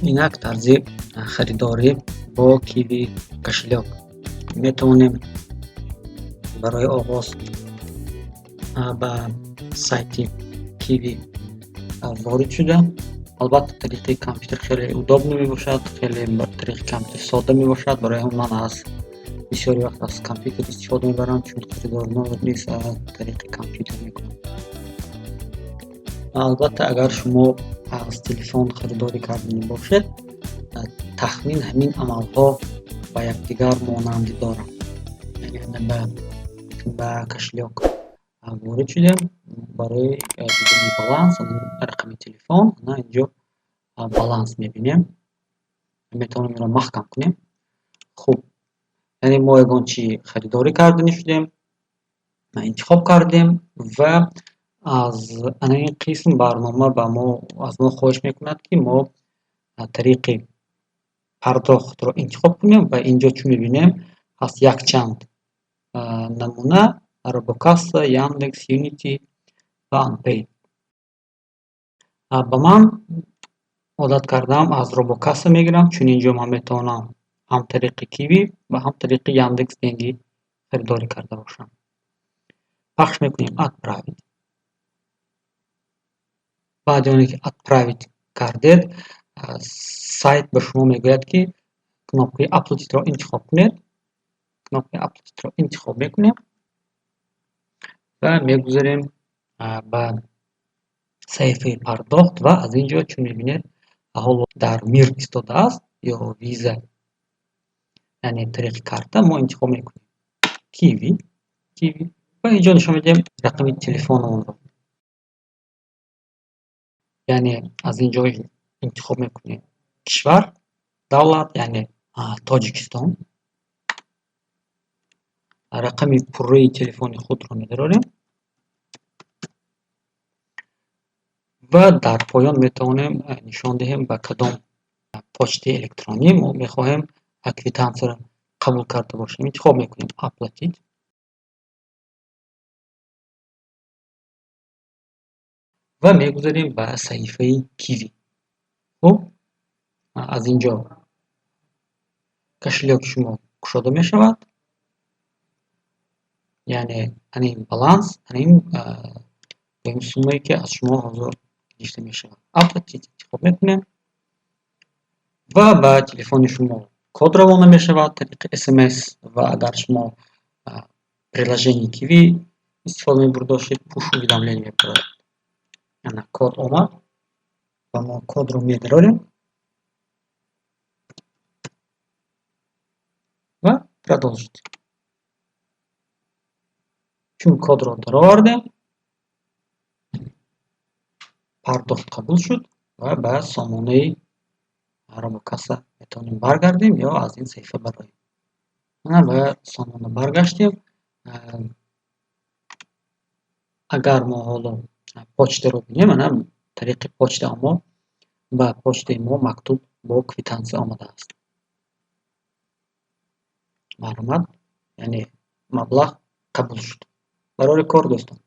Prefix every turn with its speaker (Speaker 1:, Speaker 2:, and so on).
Speaker 1: Инак тарзи харидорӣ бо Киви кошелёк. Метавонем барои оғоз ба сайти Киви ворид шуда. Албатта, тариқи компютер хеле удобно мебошад, хеле тариқи компютер содда мебошад. Барои ҳамин ман аз бисёри вақт аз компютер истифода мебарам, чун харидорно низ тариқи компютер мекунам. Албатта, агар шумо аз телефон харидорӣ карданӣ бошед, тахмин ҳамин амалҳо ба якдигар монандӣ доранд. Яъне ба кошелёк ворид шудем, барои дидани баланс, рақами телефон, ана инҷо баланс мебинем. Метавонем инро маҳкам кунем. Хуб, яъне мо ягон чи харидорӣ карданӣ шудем, интихоб кардем ва аз ана ин қисм барнома ба мо аз мо хоҳиш мекунад, ки мо тариқи пардохтро интихоб кунем. Ва инҷо, чун мебинем, ҳаст якчанд намуна: Робокасса, Яндекс, Юнити ва Анпей. Ба ман одат кардам, аз Робокасса мегирам, чун инҷо ман метавонам ҳам тариқи Киви ва ҳам тариқи Яндекс Деньги харидорӣ карда бошам. Пахш мекунем «Отправить». Баъди оне ки «Отправить» кардед, сайт ба шумо мегӯяд, ки кнопкаи «Оплатить» ро интихоб кунед. Кнопкаи «Оплатить» ро интихоб мекунем ва мегузарем ба саҳифаи пардохт. Ва аз ин ҷо, чун мебинед, ҳоло дар Мир истодааст ё Виза, яъне тариқи карта. Мо интихоб мекунем Киви ва инҷо нишон медиҳем рақами телефонамонро, яъне аз ин ҷо интихоб мекунем кишвар, давлат, яъне Тоҷикистон, рақами пурраи телефони худро медарорем ва дар поён метавонем нишон диҳем, ба кадом почтаи электронӣ мо мехоҳем квитансияро қабул карда бошем. Интихоб мекунем «Оплатить» ва мегузарем ба саҳифаи Киви. Хуб, аз ин ҷо кошелёки шумо кушода мешавад, яъне анин баланс, анин суммае, ки аз шумо ҳозир гирифта мешавад. «Оплатить» интихоб мекунем ва ба телефони шумо код равона мешавад тариқи СМС. Ва агар шумо приложение Киви истифода мебурдошед, пуш уведомление мебарояд. Ана код омад ва мо кодро медарорем ва «Продолжить». Чун кодро даровардем, пардохт қабул шуд ва ба сомонаи Робокасса метавонем баргардем ё аз ин саҳифа бароем. Ана ба сомона баргаштем. Агар мо ҳоло почтаро бинем, ана тариқи почта мо ба почтаи мо мактуб бо квитансия омадааст. Марҳамат, яъне маблағ қабул шуд. Барори кор, дӯстон.